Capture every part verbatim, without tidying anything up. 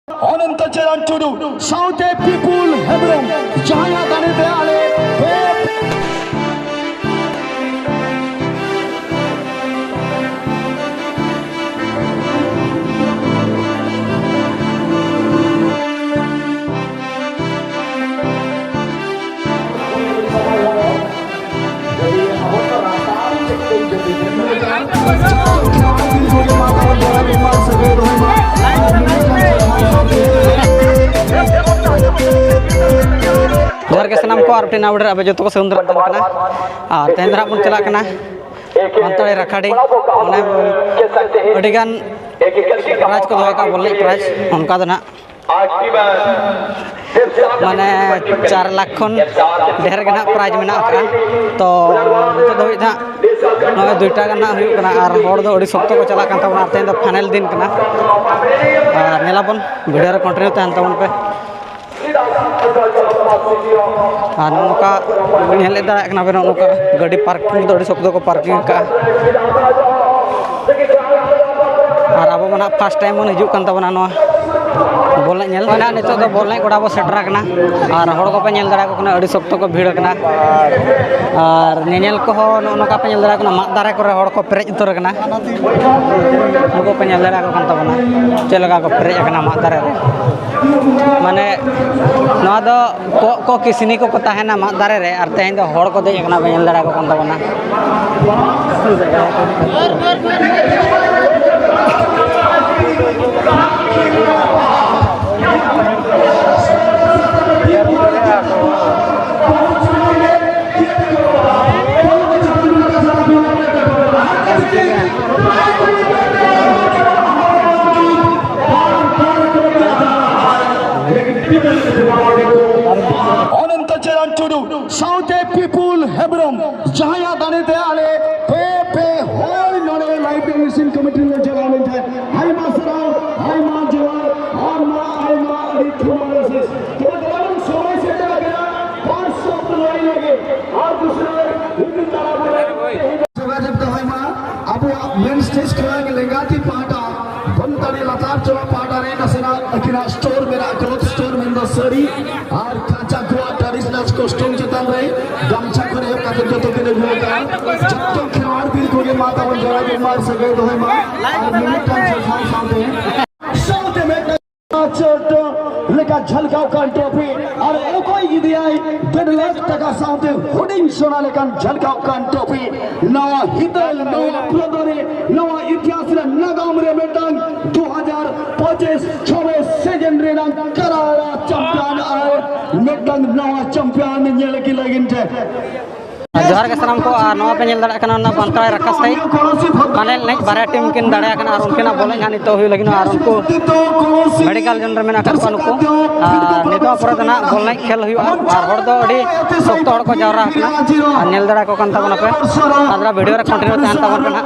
ᱚᱱᱚᱱᱛᱚ ᱪᱚᱨᱚᱱ ᱴᱩᱰᱩ ᱥᱟᱶᱛᱮ ᱯᱤᱯᱩᱞ ᱦᱮᱢᱵᱨᱚᱢ, ᱡᱟᱦᱟᱸᱭᱟᱜ ᱫᱟᱲᱮ ᱛᱮ ᱟᱞᱮ ᱯᱮ ᱡᱚᱦᱟᱨ ᱜᱮ ᱥᱟᱱᱟᱢ ᱠᱚ, ᱟᱨ ᱢᱤᱫᱴᱮᱱ ᱱᱟᱣᱟ video ᱨᱮ ᱟᱯᱮ ᱡᱚᱛᱚ ᱠᱚ ᱥᱟᱹᱜᱩᱱ ᱫᱟᱨᱟᱢ ᱠᱟᱱᱟ᱾ ᱟᱨ ᱛᱮᱦᱮᱧ ᱫᱚ ᱦᱟᱸᱜ ᱵᱚᱱ ᱪᱟᱞᱟᱜ ᱠᱟᱱᱟ ᱢᱟᱱᱛᱟᱲᱤ ᱨᱟᱠᱷᱟᱰᱤ᱾ ᱚᱸᱰᱮ ᱟᱹᱰᱤᱜᱟᱱ prize ᱠᱚ ᱫᱚᱦᱚ ᱠᱟᱜᱼᱟ, ᱵᱚᱞ ᱮᱱᱮᱡ prize᱾ ᱚᱱᱠᱟ ᱫᱚ ᱱᱟᱜ ᱢᱟᱱᱮ ᱪᱟᱨ ᱞᱟᱠᱷ ᱠᱷᱚᱱ ᱰᱷᱮᱨ ᱜᱮ ᱱᱟᱜ prize ᱢᱮᱱᱟᱜ ᱟᱠᱟᱫᱼᱟ᱾ ᱛᱚ ᱱᱤᱛᱚᱜ ᱫᱷᱟᱹᱵᱤᱡ ᱫᱚ ᱦᱟᱸᱜ ᱱᱚᱜᱼᱚᱭ ᱫᱩᱭᱴᱟ ᱜᱟᱱ ᱱᱟᱜ ᱦᱩᱭᱩᱜ ᱠᱟᱱᱟ, ᱟᱨ ᱦᱚᱲ ᱫᱚ ᱟᱹᱰᱤ ᱥᱚᱠᱛᱚ ᱠᱚ ᱪᱟᱞᱟᱜ ᱠᱟᱱ ᱛᱟᱵᱚᱱᱟ᱾ ᱟᱨ ᱛᱮᱦᱮᱧ ᱫᱚ final ᱫᱤᱱ ᱠᱟᱱᱟ, ᱟᱨ ᱧᱮᱞᱟᱵᱚᱱ, video ᱨᱮ continue ᱛᱟᱦᱮᱱ ᱛᱟᱵᱚᱱ ᱯᱮ᱾ ᱟᱨ ᱱᱚᱜᱼᱚ ᱱᱚᱝᱠᱟ ᱧᱮᱞ ᱫᱟᱲᱮᱭᱟᱜ ᱠᱟᱱᱟ ᱵᱮᱱ, ᱱᱚᱜᱼᱚ ᱱᱚᱝᱠᱟ ᱜᱟᱹᱰᱤ parking ᱫᱚ ᱟᱹᱰᱤ ᱥᱚᱠᱛᱚ ᱠᱚ parking ᱟᱠᱟᱫᱼᱟ᱾ ᱟᱨ ᱟᱵᱚ ᱢᱟ ᱱᱟᱦᱟᱜ first time ᱵᱚᱱ ᱦᱤᱡᱩᱜ ᱠᱟᱱ ᱛᱟᱵᱚᱱᱟ ᱱᱚᱣᱟ ᱵᱚᱞ ᱮᱱᱮᱡ ᱧᱮᱞ᱾ ᱱᱚᱜᱼᱚᱭ ᱱᱟᱦᱟᱜ ᱱᱤᱛᱚᱜ ᱫᱚ ᱵᱚᱞ ᱮᱱᱮᱡ ᱜᱚᱰᱟ ᱵᱚ ᱥᱮᱴᱮᱨ ᱟᱠᱟᱱᱟ, ᱟᱨ ᱦᱚᱲ ᱠᱚᱯᱮ ᱧᱮᱞ ᱫᱟᱲᱮᱭᱟᱠᱚ ᱠᱟᱱᱟ, ᱟᱹᱰᱤ ᱥᱚᱠᱛᱚ ᱠᱚ ᱵᱷᱤᱲ ᱟᱠᱟᱱᱟ᱾ ᱟᱨ ᱧᱮᱧᱮᱞ ᱠᱚᱦᱚᱸ ᱱᱚᱜᱼᱚ ᱱᱚᱝᱠᱟ ᱯᱮ ᱧᱮᱞ ᱫᱟᱲᱮᱭᱟᱠᱚ ᱠᱟᱱᱟ, ᱢᱟᱫ ᱫᱟᱨᱮ ᱠᱚᱨᱮ ᱦᱚᱲ ᱠᱚ ᱯᱮᱨᱮᱡ ᱩᱛᱟᱹᱨ ᱟᱠᱟᱱᱟ᱾ ᱱᱩᱠᱩ ᱯᱮ ᱧᱮᱞ ᱫᱟᱲᱮᱭᱟᱠᱚ ᱠᱟᱱ ᱛᱟᱵᱚᱱᱟ ᱪᱮᱫ ᱞᱮᱠᱟ ᱠᱚ ᱯᱮᱨᱮᱡ ᱟᱠᱟᱱᱟ ᱢᱟᱫ ᱫᱟᱨᱮ ᱨᱮ᱾ ᱢᱟᱱᱮ ᱱᱚᱣᱟ ᱫᱚ ᱠᱚᱸᱜ ᱠᱚ ᱠᱤᱥᱱᱤ ᱠᱚᱠᱚ ᱛᱟᱦᱮᱱᱟ ᱢᱟᱫ ᱫᱟᱨᱮ ᱨᱮ, ᱟᱨ ᱛᱮᱦᱮᱧ ᱫᱚ ᱦᱚᱲ ᱠᱚ ᱫᱮᱡ ᱟᱠᱟᱱᱟ, ᱯᱮ ᱧᱮᱞ ᱫᱟᱲᱮᱭᱟᱠᱚ ᱠᱟᱱ ᱛᱟᱵᱚᱱᱟ᱾ ᱚᱱᱚᱱᱛᱚ ᱪᱚᱨᱚᱱ ᱴᱩᱰᱩ ᱥᱟᱶᱛᱮ ᱯᱤᱯᱩᱞ ᱦᱮᱢᱵᱨᱚᱢ, ᱡᱟᱦᱟᱸᱭᱟᱜ ᱫᱟᱲᱮ ᱛᱮ ᱟᱞᱮ ᱯᱮ ᱯᱮ ᱦᱚᱲ ᱱᱚᱰᱮ live television committee ᱞᱮ ᱪᱟᱞᱟᱣ ᱞᱮᱱ ᱛᱟᱦᱮᱸᱫ᱾ ᱟᱭᱢᱟ ᱥᱟᱨᱦᱟᱣ, ᱟᱭᱢᱟ ᱡᱚᱦᱟᱨ, ᱟᱨ ᱢᱟ ᱟᱭᱢᱟ ᱟᱹᱰᱤ ᱛᱷᱩᱢᱟᱞ ᱟᱥᱤᱥ᱾ ᱛᱚᱵᱮ ᱫᱮᱞᱟ ᱵᱚᱱ ᱥᱚᱢᱚᱭ ᱥᱮᱴᱮᱨ ᱟᱠᱟᱱᱟ ᱯᱟᱸᱪ ᱥᱚ ᱞᱟᱹᱲᱦᱟᱹᱭ ᱞᱟᱹᱜᱤᱫ ᱟᱨ ᱫᱩᱥᱨᱟ ᱦᱤᱱᱫᱩ ᱛᱟᱲᱟ ᱵᱚᱱ ᱡᱳᱜᱟᱡᱳᱜᱽ ᱫᱚᱦᱚᱭ ᱢᱟ᱾ ᱟᱵᱚᱣᱟᱜ main stage ᱠᱷᱚᱱᱟᱜ ᱜᱮ ᱞᱮᱸᱜᱟ ᱛᱤ ᱯᱟᱦᱴᱟ, ᱵᱚᱱᱛᱟᱲᱤ ᱞᱟᱛᱟᱨ ᱪᱚᱞᱟ ᱯᱟᱦᱴᱟ ᱨᱮ ᱱᱟᱥᱮᱱᱟᱜ ᱟᱹᱠᱤᱱᱟᱜ ᱟᱹᱰᱤ ᱢᱟᱨ ᱥᱟᱹᱜᱟᱹᱭ ᱫᱚᱦᱚᱭ ᱢᱟ᱾ ᱟᱨ ᱢᱤᱢᱤᱫᱴᱟᱝ ᱥᱚᱨᱦᱟᱭ ᱥᱟᱶᱛᱮ ᱥᱟᱶᱛᱮ ᱢᱤᱫᱴᱟᱝ ᱪᱚᱴ ᱞᱮᱠᱟ ᱡᱷᱟᱞᱠᱟᱣ ᱠᱟᱱ ᱴᱨᱚᱯᱷᱤ ᱟᱨ ᱚᱠᱚᱭ ᱤᱫᱤᱭᱟᱭ ᱰᱮᱲ ᱞᱟᱠᱷ ᱴᱟᱠᱟ ᱥᱟᱶᱛᱮ ᱦᱩᱰᱤᱧ ᱥᱚᱱᱟ ᱞᱮᱠᱟᱱ ᱡᱷᱟᱞᱠᱟᱣ ᱠᱟᱱ ᱴᱨᱚᱯᱷᱤ᱾ ᱱᱟᱣᱟ ᱦᱤᱛᱟᱹᱞ, ᱱᱟᱣᱟ ᱯᱨᱚᱫᱚᱨᱮ, ᱱᱟᱣᱟ ᱤᱛᱤᱦᱟᱥ ᱨᱮ ᱱᱟᱜᱟᱢ ᱨᱮ ᱢᱤᱫᱴᱟᱝ ᱫᱩ ᱦᱟᱡᱟᱨ ᱯᱚᱸᱪᱤᱥ ᱪᱷᱚᱵᱤᱥ ᱥᱤᱡᱤᱱ ᱨᱮᱱᱟᱜ ᱠᱟᱨᱟᱲᱟ ᱪᱟᱢᱯᱤᱭᱟᱱ ᱟᱨ ᱢᱤᱫᱴᱟᱝ ᱱᱟᱣᱟ ᱪᱟᱢᱯᱤᱭᱟᱱ ᱧᱮᱞ ᱜᱮ ᱞᱟᱹᱜᱤᱫ ᱛᱮ ᱡᱚᱦᱟᱨ ᱜᱮ ᱥᱟᱱᱟᱢ ᱠᱚ᱾ ᱟᱨ ᱱᱚᱣᱟ ᱯᱮ ᱧᱮᱞ ᱫᱟᱲᱮᱭᱟᱜ ᱠᱟᱱᱟ, ᱚᱱᱟ ᱵᱟᱱᱠᱟᱲᱟᱭ ᱨᱟᱠᱟᱥ ᱛᱟᱭ ᱯᱟᱱᱮᱞ ᱮᱱᱮᱡ ᱵᱟᱨᱭᱟ ᱴᱤᱢ ᱠᱤᱱ ᱫᱟᱲᱮᱭᱟᱜ ᱠᱟᱱᱟ᱾ ᱟᱨ ᱩᱱᱠᱤᱱᱟᱜ ᱵᱚᱞ ᱮᱱᱮᱡ ᱦᱟᱸᱜ ᱱᱤᱛᱚᱜ ᱦᱩᱭᱩᱜ ᱞᱟᱹᱜᱤᱫ᱾ ᱟᱨ ᱩᱱᱠᱩ ᱢᱮᱰᱤᱠᱟᱞ ᱡᱳᱱ ᱨᱮ ᱢᱮᱱᱟᱜ ᱟᱠᱟᱫ ᱠᱚᱣᱟ ᱱᱩᱠᱩ᱾ ᱟᱨ ᱱᱤᱛᱚᱜ ᱯᱚᱨᱮ ᱫᱚ ᱱᱟᱦᱟᱜ ᱵᱚᱞ ᱮᱱᱮᱡ ᱠᱷᱮᱞ ᱦᱩᱭᱩᱜᱼᱟ᱾ ᱟᱨ ᱦᱚᱲ ᱫᱚ ᱟᱹᱰᱤ ᱥᱚᱠᱛᱚ ᱦᱚᱲ ᱠᱚ ᱡᱟᱣᱨᱟ ᱟᱠᱟᱱᱟ᱾ ᱟᱨ ᱧᱮᱞ ᱫᱟᱲᱮ ᱠᱚ ᱠᱟᱱ ᱛᱟᱵᱚᱱᱟᱯᱮ᱾ ᱟᱨ ᱵᱷᱤᱰᱤᱭᱳ ᱨᱮ ᱠᱚᱱᱴᱤᱱᱤᱭᱩ ᱛᱟᱦᱮᱱ ᱛᱟᱵᱚᱱ ᱠᱟᱱᱟ᱾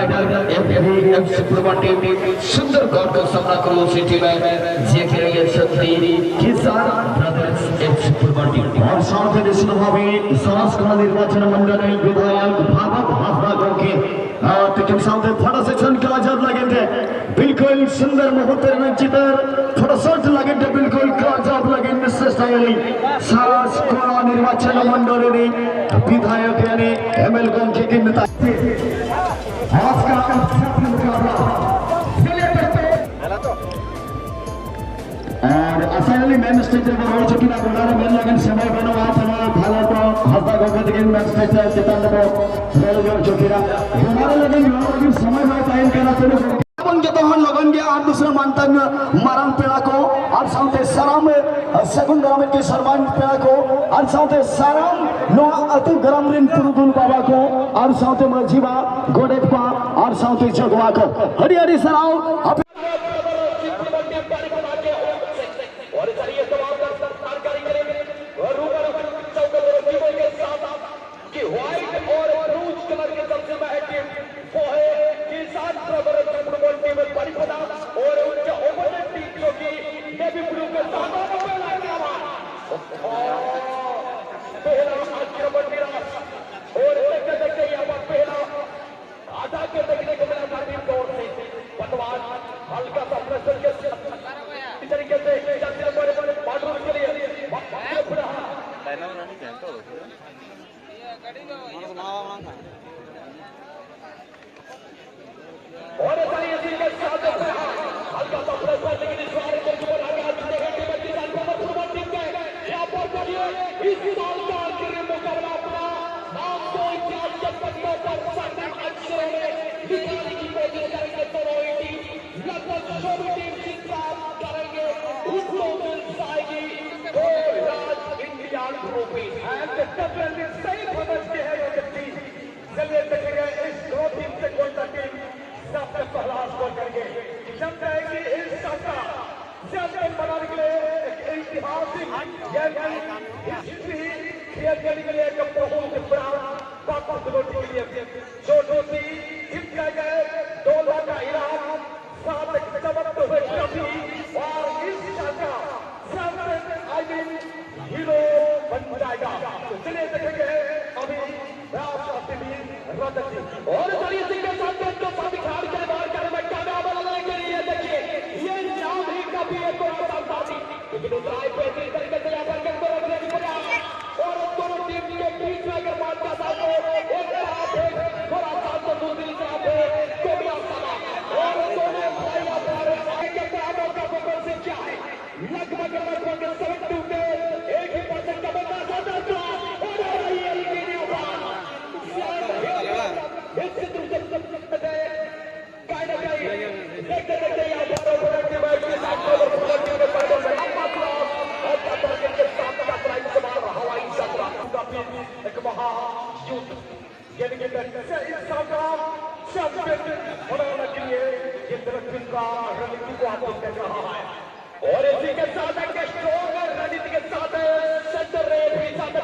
एमएलए एमसी पूर्व टीम सुंदर गौर का सामना करो उसी टीम है, जेके रही है छत्तीस किसान ब्रदर्स एमसी पूर्व टीम। और साथ ही निश्चित भावे सास का निर्वाचन मंडल विधायक भागवत हासदा को के, आ, तो के साथ फटा सेक्शन का जब लगे थे, बिल्कुल सुंदर मुहूर्त रहना चितर, फटा शॉट लगे थे, बिल्कुल का जब लगे निश्चित सास का निर्वाचन मंडल ने विधायक यानी एमएलए को के दिन आज का अनसक्सेसफुल मुकाबला। चलिए, देखते हैं। और असाइनली मेन स्टेज पर हो चुकी ना, गुनारे मेन लगन समय बनो, आप हमारा भाला को हंसदा गोगत के मेन स्टेज पर चितान को रोल कर चुकी ना। गुनारे लगन, गुनारे लगन समय हो, टाइम करना शुरू करो। এবং যতক্ষণ লগন গিয়া আর দুসরা মান্তান মারাং পেড়া কো আর সাথে সারাম সেগুন গ্রামের কি সম্মান পেড়া কো আর সাথে সারাম নোয়া আতু গ্রাম রিন পুরুদুল বাবা কো আর সাথে মাঝিবা গোডেট পা আর সাথে জগবা কো। হরি হরি সারাও। कि व्हाइट और ब्लू कलर के सबसे महंगे वो है किसान ब्रदर फुटबॉल टीम बारिपदा और उनके ओपोनेंट टीम जो कि नेवी ब्लू के साथ। पहला आक्रमण निराश और देखते देखते यहाँ पर पहला आधा के देखने को मिला था टीम की ओर से। पतवार हल्का सा प्रेशर के तरीके से चार नंबर बॉर्डर के लिए और ऐसा नहीं है, दिल के साथ हल्का सा प्रेशर, लेकिन इस बार एक गोल आगे आ चुके हैं टीम के साथ, नंबर पूर्व टीम के। यहाँ पर देखिए, इस साल का आखिरी मुकाबला अपना नाम को इतिहास के पन्नों पर सैंडल अक्षरों में लिखने की कोशिश करेंगे दोनों ही टीम। लगभग जो भी टीम जितना करेंगे, उसको मिल जाएगी दो lakh Indian rupees. And definitely सही समझ के है ये टीम। चलिए देखेंगे इस दो टीम से कौन सा टीम सबसे पहला स्कोर करेंगे। जब जाएगी इस सप्ताह चैंपियन बनाने के लिए एक ऐतिहासिक, यानी हिस्ट्री क्रिएट करने के लिए एक बहुत बड़ा वक्त जो जो भी जीत जाएगा, दो लाख का इनाम, साथ एक चमकते हुए ट्रॉफी और इस साल का चैंपियन, आई मीन, हीरो बन जाएगा। तो चलिए देखेंगे अभी राष्ट्रपति रजत जी। और चलिए इसी के साथ दोस्तों, सभी खिलाड़ी के बाहर करने में कामयाब होने के लिए देखिए, ये नाम ही काफी है कोई आसान बात नहीं। लेकिन उतराई बेहतरीन तरीके से यहाँ पर गेंद को रखने की प्रयास और दोनों टीम के बीच में अगर बात का साथ हो, एक तरफ है थोड़ा सा तो दूसरी तरफ है कोबरा साला। और दोनों भाई यहाँ पर आगे के तरफ मौका को कौन से क्या है, लगभग लगभग सेवन टू के एक ही परसेंट का बंदा साथ आता और आ रही है लेकिन यहाँ पर हिट से तुम सब कहीं ना कहीं देखते देखते यहाँ पर ओपोनेंट टीम के साथ ओपोनेंट टीम के साथ लंबा ब्लॉक और पत्थर के साथ का फ्लाइंग शॉट, हवाई शॉट, काफी एक महा युद्ध। यानी कि इस साल का चैंपियन बनाने के लिए ये दक्षिण का रणनीति को आगे कर रहा है। और इसी के साथ एक स्ट्रॉन्ग रणनीति के साथ सेंटर रेफरी साथ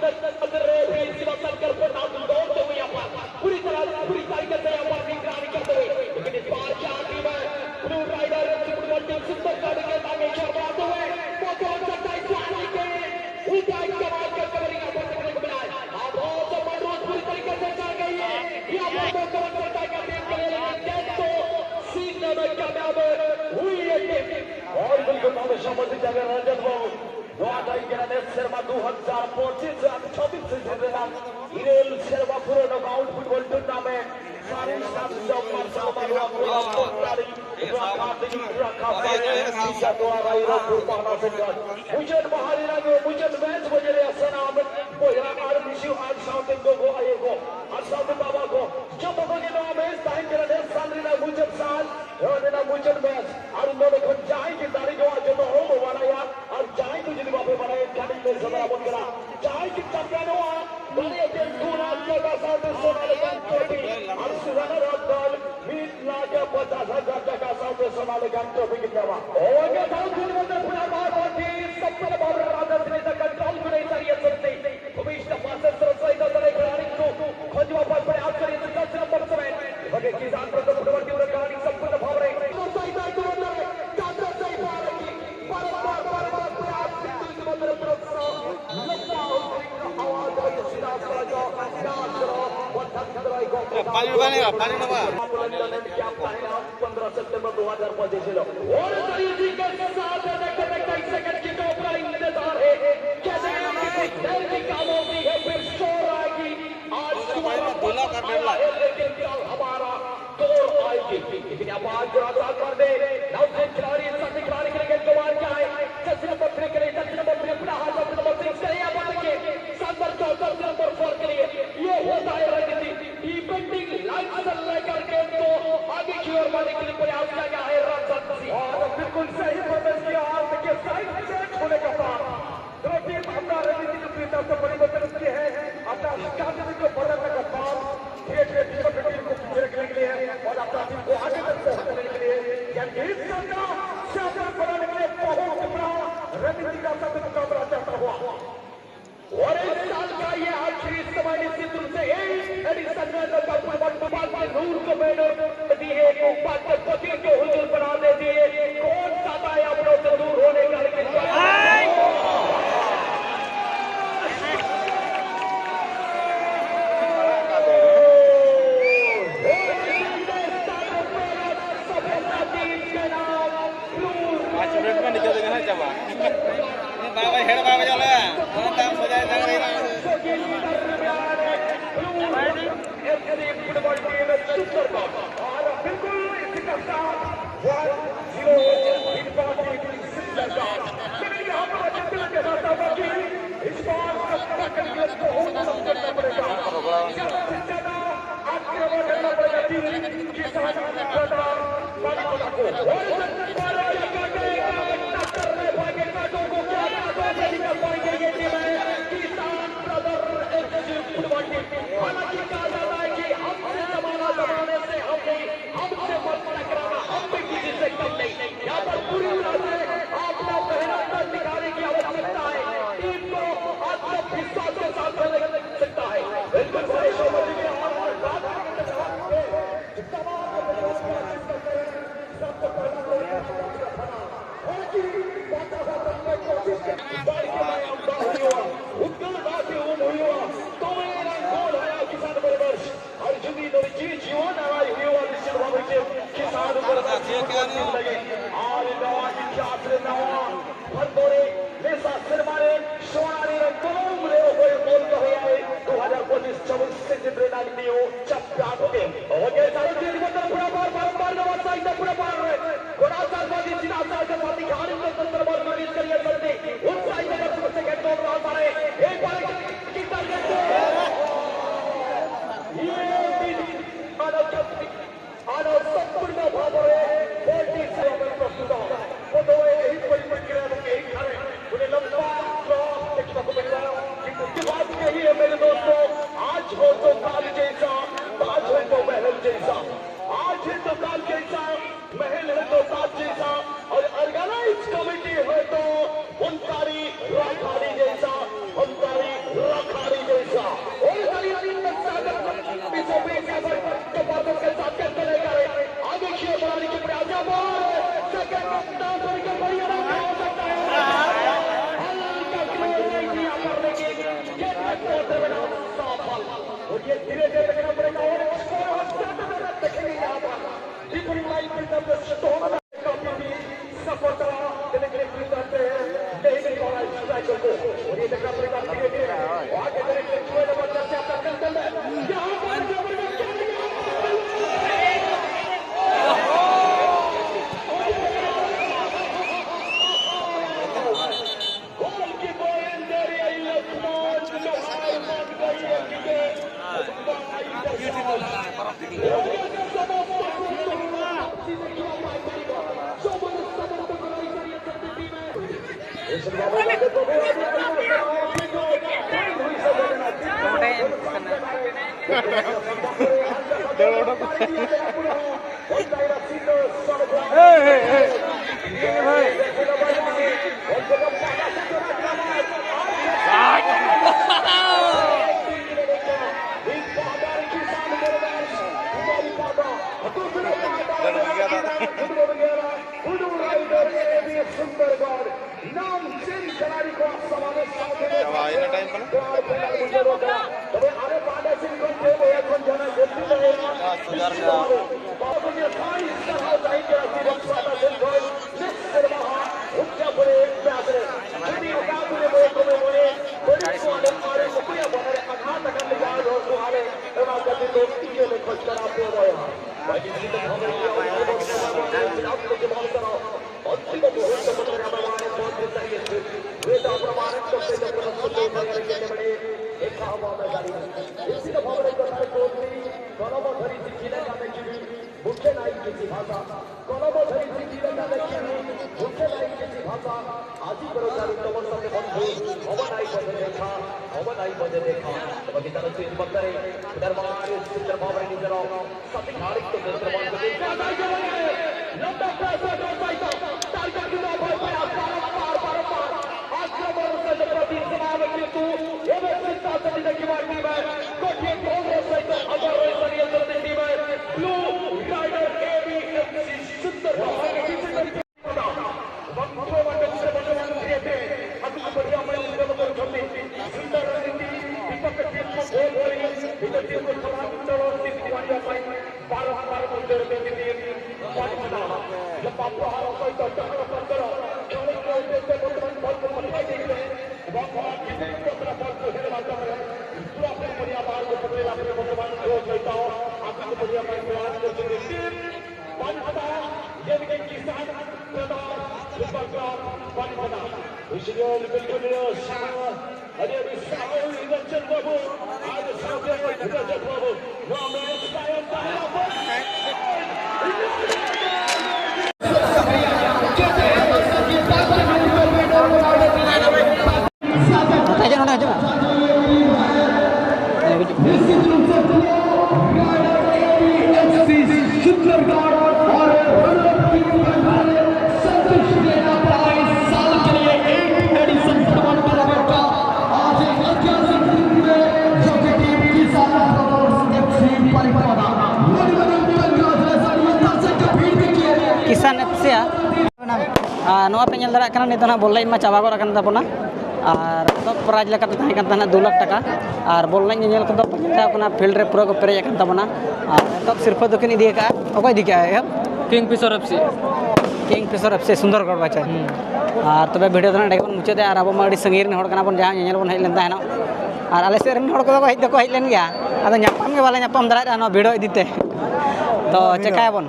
सेंटर रेफरी शिवा शंकर प्रधान दौड़ते हुए यहाँ पर पूरी तरह पूरी तरीके से यहाँ पर निगरानी करते हुए, लेकिन इस बार क्या टीम है blue rider football team Sundargarh के नागेश्वर बढ़ाते हुए वो कौन सा टाइप के उल्टा एक कमाल का कवरिंग यहाँ पर देखने को मिला है। आभार से मनोज पूरी तरीके से चढ़ गई है। यहाँ पर वो कौन सा टाइप का टीम के लिए लेकिन कैच तो सीन में कामयाब हुई है टीम। और बिल्कुल हमेशा मस्जिद जाकर रंजन बाबू ᱱᱚᱣᱟ ᱫᱚ ᱤᱧ ᱠᱟᱱᱟ ᱱᱮᱥ ᱥᱮᱨᱢᱟ ᱫᱩ ᱦᱟᱡᱟᱨ ᱯᱚᱸᱪᱤᱥ ᱟᱨ ᱪᱷᱟᱵᱵᱤᱥ ᱥᱤᱡᱤᱱ ᱨᱮᱱᱟᱜ ᱤᱨᱟᱹᱞ ᱥᱮᱨᱢᱟ ᱯᱩᱨᱟᱹ ᱱᱚᱠᱟᱣᱩᱴ ᱯᱷᱩᱴᱵᱚᱞ ᱴᱩᱨᱱᱟᱢᱮᱱᱴ ᱥᱟᱨᱤ ᱥᱟᱛ ᱥᱚ ᱢᱟᱨᱥᱟᱞ ᱢᱟᱱᱣᱟ ᱠᱚᱣᱟᱜ ᱯᱚᱛᱟᱨᱤ ᱨᱟᱠᱷᱟ ᱛᱮᱜᱮ ᱨᱟᱠᱷᱟ ᱯᱮ ᱤᱧ ᱡᱟᱛᱣᱟ ᱨᱟᱭᱨᱚᱝᱯᱩᱨ ᱯᱟᱦᱴᱟ ᱥᱮᱫ ᱠᱷᱚᱱ ᱢᱩᱪᱟᱹᱫ ᱢᱟᱦᱟ ᱨᱮᱱᱟᱜ ᱢᱩᱪᱟᱹᱫ ᱢᱮᱪ ᱵᱚᱡᱮ ᱨᱮᱭᱟᱜ ᱥᱟᱱᱟᱢ ᱵᱚᱭᱦᱟ ᱟᱨ ᱢᱤᱥᱤ ᱟᱨ ᱥᱟᱶᱛᱮ ᱜᱚᱜᱚ ᱟᱭᱳ ᱠᱚ ᱟᱨ ᱥᱟᱶᱛᱮ ᱵᱟᱵᱟ ᱠᱚ ᱡᱚᱛᱚ ᱠᱚᱜᱮ ᱱᱚᱣᱟ ᱢᱮᱪ ᱛᱟᱦᱮᱸ ᱠᱟᱱᱟ ᱱᱮᱥ ᱥᱟᱞ ᱨᱮᱱᱟᱜ ᱢᱩᱪᱟᱹᱫ ᱥᱟᱞ ᱱᱚᱣᱟ ᱨᱮᱱᱟᱜ ᱢᱩᱪᱟᱹᱫ ᱢᱮᱪ ᱟᱨ ᱱᱚᱰᱮ ᱠᱷᱚᱱ ᱡᱟᱦᱟᱸᱭ ᱜᱮ ᱫᱟᱲᱮ ᱡᱚᱝᱟ ᱡᱚᱛᱚ ᱦᱚᱲ ᱵᱚ ᱵᱟᱲᱟᱭᱟ ᱟᱨ ᱡᱟᱦᱟᱸᱭ ᱠᱚ ᱡᱩᱫᱤ ᱵᱟᱯᱮ ᱵᱟᱲᱟᱭᱟ ᱮᱱᱠᱷᱟᱱ ᱤᱧ ᱞᱟᱹᱭ ᱥᱚᱫᱚᱨ ᱟᱵᱚᱱ ᱠᱟᱱᱟ ᱡᱟᱦᱟᱸᱭ ᱜᱮ ᱪᱟᱢᱯᱤᱭᱟᱱᱚᱜᱼᱟ ᱫᱟᱲᱮᱭᱟᱜ ᱜᱮ ᱫᱩ ᱞᱟᱠᱷ ᱴᱟᱠᱟ ᱥᱟᱶᱛᱮ ᱥᱚᱱᱟ ᱞᱮᱠᱟᱱ ᱴᱨᱚᱯᱷᱤ ᱟᱨ ᱥᱩᱱᱟ ᱨᱟᱛ ᱫᱚᱞ ᱢᱤᱫ ᱞᱟᱠᱷ ᱯᱚᱧᱪᱟᱥ ᱦᱟᱡᱟᱨ ᱴᱟᱠᱟ ᱥᱟᱶᱛᱮ ᱥᱚᱱᱟ ᱞᱮᱠᱟᱱ ᱴᱨᱚᱯᱷᱤ ᱠᱤᱱ ᱧᱟᱢᱟ᱾ ᱚᱱᱟ ᱫᱚ ᱠᱷᱮᱞ ᱢᱚᱫᱽᱫᱷᱮ ᱯᱷᱩᱴᱵᱚᱞ ᱵᱚᱞ ᱠᱷᱮᱞ ᱥᱚᱵᱛᱚᱞ ᱵᱟᱵᱨ ᱨᱟᱡᱟ ᱥᱨᱤ ᱫᱟᱠᱟ ᱴᱚᱞ ᱜᱩᱱᱟᱹᱭ ᱥᱟᱹᱨᱤᱭᱟᱹ ᱥᱚᱠᱛᱤ ᱵᱷᱩᱵᱤᱥ ᱛᱟᱯᱟᱥᱮ ᱥᱨᱚᱥᱟᱭ ᱫᱚ ᱫᱟᱲᱮ ᱠᱷᱤᱞᱟᱲᱤ ᱠᱚ पंद्रह सितंबर दो हज़ार पच्चीस लो। और इसी के साथ देखते देखते इस सेकंड की टॉप का इंतजार है। क्या देर की खामोशी है, फिर शोर आएगी। आज तुम्हारा वक्त आया है, लेकिन कल हमारा दौर आएगी। लेकिन अब आज बुरा साथ भर दे। नवजीत खिलाड़ी, सच खिलाड़ी के लिए गेंद को मार के आए। जर्सी नंबर थ्री के लिए, जर्सी नंबर थ्री अपना हाथ, जर्सी नंबर सिक्स के लिए, यहाँ पर देखिए, शानदार शॉट, जर्सी नंबर फोर के लिए। ये होता है रणनीति। डिफेंडिंग लाइन से लेकर गेंद को आगे की ओर बढ़ने के लिए प्रयास किया गया है। रन और बिल्कुल सही प्रदर्शन किया। और देखिए, साइड चेंज होने के बाद दोनों टीम अपना रणनीति को पूरी तरह से परिवर्तन किए हैं। अपना स्ट्रैटेजी को बदलने के बाद धीरे धीरे दूसरे टीम को पीछे रखने के लिए और अपना टीम को आगे तक पहुंचाने के लिए। यानी इस सट्टा शानदार बनाने के लिए बहुत बड़ा रणनीति का साथ मुकाबला चलता हुआ। और इस साल का ये आखिरी समय निश्चित रूप से एट एडिशन में नूर को बैनर दी है, पाक के फकीर को हुजूर बना देती है। कौन सा था अपनों से दूर होने का, लेकिन पाँच मिनट में निकल देंगे ना जवान। बाबा हेड बाबा जाला, हाँ, ताम सजाए था रे। FC football team Sundarban. और बिल्कुल इसका साथ वन जीरो, इनका टीम सुंदरबन। लेकिन यहाँ पर अचंभित के साथ साथ कि इस बार टक्कर के लिए बहुत संघर्ष करना पड़ेगा। ज्यादा से ज्यादा आक्रमण करना पड़ेगा टीम किसान प्रधान पानीपत को। और टक्कर में भागे कांटों को क्या कांटों से निकल पाएंगे ये टीम है किसान ब्रदर एफसी फुटबॉल टीम। हालांकि कहा जाता है कि हमसे जमाना जमाने से हम नहीं, हमसे मत टकराना, हम भी किसी से कम नहीं। यहाँ पर पूरी तरह से अपना मेहनत दिखाने की आवश्यकता है। टीम को आत्मविश्वास के साथ खेलने की आवश्यकता है। बिल्कुल सही समझ गया। और बात सबसे पहला कोशिश की, बार के मैं अंधा हुआ, उत्तर दासी ऊन हुआ, तो मेरा गोल आया किसान बरबर्श, अर्जुनी नोरिची तो साथ जैसा और ऑर्गेनाइज कमेटी है तो उनकारी राखाड़ी जैसा, उनकारी राखाड़ी जैसा। और खाली बीचों बीच यहाँ पर कपाटों के साथ कैसे लेकर आगे की ओर बढ़ाने की प्रयास, यहाँ पर सेकंड कप्तान तरीके बढ़िया रन हो सकता है। हल्का क्लोज नहीं थी यहाँ पर, लेकिन ये तत्व दरमियान साफ हल। और ये धीरे धीरे देखना पड़ेगा और स्कोर हम देखेंगे यहाँ पर। Triple line पे जब स्टोन का भी सफलता देने के लिए करते हैं, नहीं मिल पा रहा है स्ट्राइकर को। और ये देखना पड़ेगा धीरे धीरे आगे करेंगे, छुए नंबर करते हैं, टैकल कर रहे हैं। यहाँ पर जबरदस्त क्या दिया। Goalkeeper in there, Lukman, Lukman, Lukman, सुंदर बॉल। नामचीन खिलाड़ी को समावेश। ᱛᱚᱵᱮ ᱟᱨᱮ ᱯᱟᱦᱴᱟ ᱥᱮᱱ ᱠᱷᱚᱱ ᱴᱤᱢ ᱮ ᱠᱷᱚᱱ ᱡᱟᱦᱟᱸ ᱡᱟᱹᱥᱛᱤ ᱛᱟᱦᱮᱸᱭᱮᱱᱟ, ᱱᱤᱥᱪᱤᱛ ᱵᱷᱟᱵᱮ ᱵᱟᱵᱟ ᱠᱚ ᱡᱮ ᱥᱟᱭ ᱥᱟᱨᱦᱟᱣ ᱛᱟᱦᱮᱸ ᱠᱟᱱᱟ ᱥᱤᱵᱚᱢ ᱥᱟᱦᱴᱟ ᱥᱮᱱ ᱠᱷᱚᱱ ᱢᱤᱫ ᱥᱮᱨᱢᱟ ᱦᱟᱸᱜ ᱦᱩᱠᱪᱟᱯᱩᱨᱤ ᱢᱮᱪ ᱨᱮ ᱡᱩᱫᱤ ᱚᱠᱟ ᱠᱚᱨᱮ ᱵᱚᱭᱮ ᱠᱚᱢᱮ ᱢᱚᱱᱮ ᱵᱟᱹᱲᱤᱡ ᱠᱚᱣᱟ ᱞᱮ ᱟᱨ ᱚᱠᱚᱭᱟᱜ ᱵᱚᱦᱚᱜ ᱨᱮ ᱟᱜᱷᱟᱛ ᱟᱠᱟᱱ ᱞᱮᱠᱟ ᱨᱚᱲ ᱠᱚᱣᱟ ᱞᱮ, ᱚᱱᱟ ᱠᱷᱟᱹᱛᱤᱨ ᱫᱚ ᱤᱠᱟᱹ ᱞᱮ ᱠᱷᱚᱡ ᱠᱟᱱᱟ ᱯᱮ ᱵᱚᱭᱦᱟ᱾ ᱵᱷᱟᱹᱜᱤ ᱡᱩᱫᱤ ᱵᱷᱟᱵᱮ ᱟᱯ ᱞᱮ ᱡᱚᱢᱟ ᱠᱟᱱᱟ᱾ ᱚᱱᱛᱤᱢ ᱢᱩᱦᱩᱨᱛᱚ ᱯᱚᱨᱡᱚᱱᱛᱚ ᱟᱵᱚ ᱢᱟᱱᱮ ᱯᱚᱫ ᱫᱤᱥᱟᱹ ᱤᱭᱟᱹ ᱪᱮᱫ ᱦᱩᱭᱩᱜ ᱛᱟᱵᱚᱱᱟ ᱢᱟᱱᱮ ᱛᱚ ᱯᱮ ᱡᱚᱠᱷᱚᱱ ᱥᱩᱛᱩ ᱵᱟᱭ ᱨᱮ ᱠᱮᱱᱮ ᱵᱟᱲᱮ ᱮᱠᱷᱟ ᱟᱵᱚ ᱢᱮ ᱜᱟᱹᱰᱤ ᱱᱤᱥᱪᱤᱛ ᱵᱷᱟᱵᱮ ᱠᱚᱛᱷᱟ ᱠᱚ ᱠᱚᱞᱚᱢ ᱫᱷᱟᱹᱨᱤ ᱪᱤᱠᱤ ᱞᱮᱠᱟ ᱢᱮ ᱪᱩᱲᱤ ᱢᱩᱠᱷᱮ ᱱᱟᱭ ᱠᱤᱥᱤ ᱵᱷᱟᱥᱟ ᱠᱚᱞᱚᱢ ᱫᱷᱟᱹᱨᱤ ᱪᱤᱠᱤ ᱞᱮᱠᱟ ᱢᱮ ᱪᱩᱲᱤ ᱢᱩᱠᱷᱮ ᱱᱟᱭ ᱠᱤᱥᱤ ᱵᱷᱟᱥᱟ ᱟᱡᱤ ᱵᱨᱚᱡᱟᱨᱤ ᱛᱚᱢᱚᱥᱟ ᱛᱮ ᱵᱚᱱᱫᱷᱩ ᱚᱵᱚᱱᱟᱭ ᱵᱚᱡᱮ ᱫᱮᱠᱷᱟ ᱚᱵᱚᱱᱟᱭ ᱵᱚᱡᱮ ᱫᱮᱠᱷᱟ ᱛᱚᱵᱮ ᱜᱤᱫᱟᱹᱨ ᱪᱮᱫ ᱵᱟᱠᱟᱨᱮ ᱫᱟᱨᱵᱟᱨ ᱥᱤᱛᱨ ᱵᱷᱟᱵᱽ ᱨᱮ ᱱᱤᱡᱮᱨ ᱥᱟᱛᱤ ᱠᱷᱟᱲᱤ ᱛᱚ ᱫᱮᱥ ᱨᱮ ᱵᱟᱝ ᱠᱚ ᱫᱮᱠᱷᱟ ᱞᱚᱢᱵᱟ ᱯᱷᱩᱴᱵᱚᱞ ᱠᱞᱟᱵᱽ ᱵᱟᱨᱤᱯᱟᱫᱟ᱾ ᱵᱤᱥᱤ ᱜᱳᱞ ᱵᱤᱞᱠᱩᱞ ᱱᱤᱭᱟᱹ ᱥᱟᱦᱟ᱾ ᱟᱹᱰᱤ ᱟᱹᱰᱤ ᱥᱟᱨᱦᱟᱣ ᱤᱱᱫᱨᱚᱡᱤᱛ ᱵᱟᱹᱵᱩ ᱟᱨ ᱥᱟᱶᱛᱮ ᱤᱱᱫᱨᱚᱡᱤᱛ ᱵᱟᱹᱵᱩ ᱱᱚᱣᱟ ᱢᱮᱪ ᱛᱟᱭᱚᱢ ᱛᱟᱦᱮᱱᱟ᱾ ᱦᱤᱡᱩᱜ ᱱᱚᱰᱮ ᱦᱤᱡᱩᱜ ᱢᱮ᱾ ᱠᱤᱥᱟᱱ ᱮᱯᱷ ᱥᱤ ᱟᱜ ᱟᱨ ᱱᱚᱣᱟ ᱯᱮ ᱧᱮᱞ ᱫᱟᱲᱮᱭᱟᱜ ᱠᱟᱱᱟ, ᱱᱤᱛᱚᱜ ᱱᱟᱦᱟᱜ ᱵᱚᱞ ᱞᱟᱭᱤᱱ ᱢᱟ ᱪᱟᱵᱟ ᱜᱚᱫ ᱟᱠᱟᱱ ᱛᱟᱵᱚᱱᱟ᱾ ᱟᱨ ᱮᱛᱚᱦᱚᱵ ᱯᱨᱟᱭᱤᱡᱽ ᱞᱮᱠᱟᱛᱮ ᱛᱟᱦᱮᱸ ᱠᱟᱱ ᱛᱟᱦᱮᱱᱟ ᱫᱩ ᱞᱟᱠᱷ ᱴᱟᱠᱟ᱾ ᱟᱨ ᱵᱚᱞ ᱮᱱᱮᱡ ᱧᱮᱧᱮᱞ ᱠᱚᱫᱚ ᱯᱮ ᱧᱮᱞ ᱠᱟᱱᱟ, ᱯᱷᱤᱞᱰ ᱨᱮ ᱯᱩᱨᱟᱹ ᱠᱚ ᱯᱮᱨᱮᱡ ᱟᱠᱟᱱ ᱛᱟᱵᱚᱱᱟ᱾ ᱟᱨ ᱮᱛᱚᱦᱚᱵ ᱥᱤᱨᱯᱷᱟᱹ ᱫᱚᱠᱤᱱ ᱤᱫᱤ ᱟᱠᱟᱫᱼᱟ, ᱚᱠᱚᱭ ᱤᱫᱤ ᱠᱟᱜᱼᱟ ᱮᱦᱚᱵ? ᱠᱤᱝ ᱯᱷᱤᱥᱟᱨ ᱮᱯᱷ ᱥᱤ᱾ ᱠᱤᱝ ᱯᱷᱤᱥᱟᱨ ᱮᱯᱷ ᱥᱤ, ᱥᱩᱱᱫᱚᱨᱜᱚᱲ ᱵᱟᱪᱟᱭ᱾ ᱦᱩᱸ᱾ ᱟᱨ ᱛᱚᱵᱮ ᱵᱷᱤᱰᱤᱭᱳ ᱫᱚ ᱱᱚᱰᱮ ᱜᱮᱵᱚᱱ ᱢᱩᱪᱟᱹᱫᱟ᱾ ᱟᱨ ᱟᱵᱚ ᱢᱟ ᱟᱹᱰᱤ ᱥᱟᱺᱜᱤᱧ ᱨᱮᱱ ᱦᱚᱲ ᱠᱟᱱᱟ ᱵᱚᱱ, ᱡᱟᱦᱟᱸ ᱧᱮᱧᱮᱞ ᱵᱚᱱ ᱦᱮᱡ ᱞᱮᱱ ᱛᱟᱦᱮᱱᱚᱜ᱾ ᱟᱨ ᱟᱞᱮ ᱥᱮᱫ ᱨᱮᱱ ᱦᱚᱲ ᱠᱚᱫᱚ ᱠᱚ ᱦᱮᱡ ᱫᱚᱠᱚ ᱦᱮᱡ ᱞᱮᱱ ᱜᱮᱭᱟ, ᱟᱫᱚ ᱧᱟᱯᱟᱢ ᱜᱮ ᱵᱟᱞᱮ ᱧᱟᱯᱟᱢ ᱫᱟᱲᱮᱭᱟᱜᱼᱟ ᱱᱚᱣᱟ ᱵᱷᱤᱲ ᱤᱫᱤ ᱛᱮ᱾ ᱛᱚ ᱪᱮᱠᱟᱭᱟᱵᱚᱱ,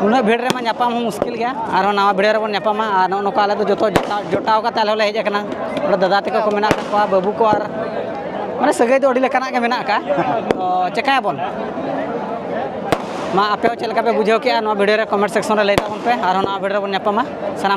ᱩᱱᱟᱹᱜ ᱵᱷᱤᱲ ᱨᱮᱢᱟ ᱧᱟᱯᱟᱢ ᱦᱚᱸ ᱢᱩᱥᱠᱤᱞ ᱜᱮᱭᱟ᱾ ᱟᱨᱦᱚᱸ ᱱᱟᱣᱟ ᱵᱷᱤᱲ ᱨᱮᱵᱚᱱ ᱧᱟᱯᱟᱢᱟ᱾ ᱟᱨ ᱱᱚᱜᱼᱚ ᱱᱚᱝᱠᱟ ᱟᱞᱮ ᱫᱚ ᱡᱚᱛᱚ ᱡᱚᱴᱟᱣ, ᱡᱚᱴᱟᱣ ᱠᱟᱛᱮ ᱟᱞᱮ ᱦᱚᱸᱞᱮ ᱦᱮᱡ ᱟᱠᱟᱱᱟ᱾ ᱱᱚᱰᱮ ᱫᱟᱫᱟ ᱛᱟᱠᱚ ᱠᱚ ᱢᱮᱱᱟᱜ ᱟᱠᱟᱫ ᱠᱚᱣᱟ, ᱵᱟᱹᱵᱩ ᱠᱚ, ᱟᱨ ᱢᱟᱱᱮ ᱥᱟᱹᱜᱟᱹᱭ ᱫᱚ ᱟᱹᱰᱤ ᱞᱮᱠᱟᱱᱟᱜ ᱜᱮ ᱢᱮᱱᱟᱜ ᱟᱠᱟᱫᱼᱟ᱾ ᱛᱚ ᱪᱮᱠᱟᱭᱟᱵᱚᱱ, ᱢᱟ ᱟᱯᱮ ᱦᱚᱸ ᱪᱮᱫ ᱞᱮᱠᱟ ᱯᱮ ᱵᱩᱡᱷᱟᱹᱣ ᱠᱮᱜᱼᱟ, ᱱᱚᱣᱟ ᱵᱷᱤᱰᱤᱭᱳ ᱨᱮ ᱠᱚᱢᱮᱱᱴ ᱥᱮᱠᱥᱚᱱ ᱨᱮ ᱞᱟᱹᱭ ᱛᱟᱵᱚᱱ ᱯᱮ᱾ ᱟᱨᱦᱚᱸ ᱱᱟᱣᱟ ᱵᱷᱤᱰᱤᱭᱳ ᱨᱮᱵᱚᱱ ᱧᱟᱯᱟᱢᱟ᱾ ᱥᱟᱱᱟᱢ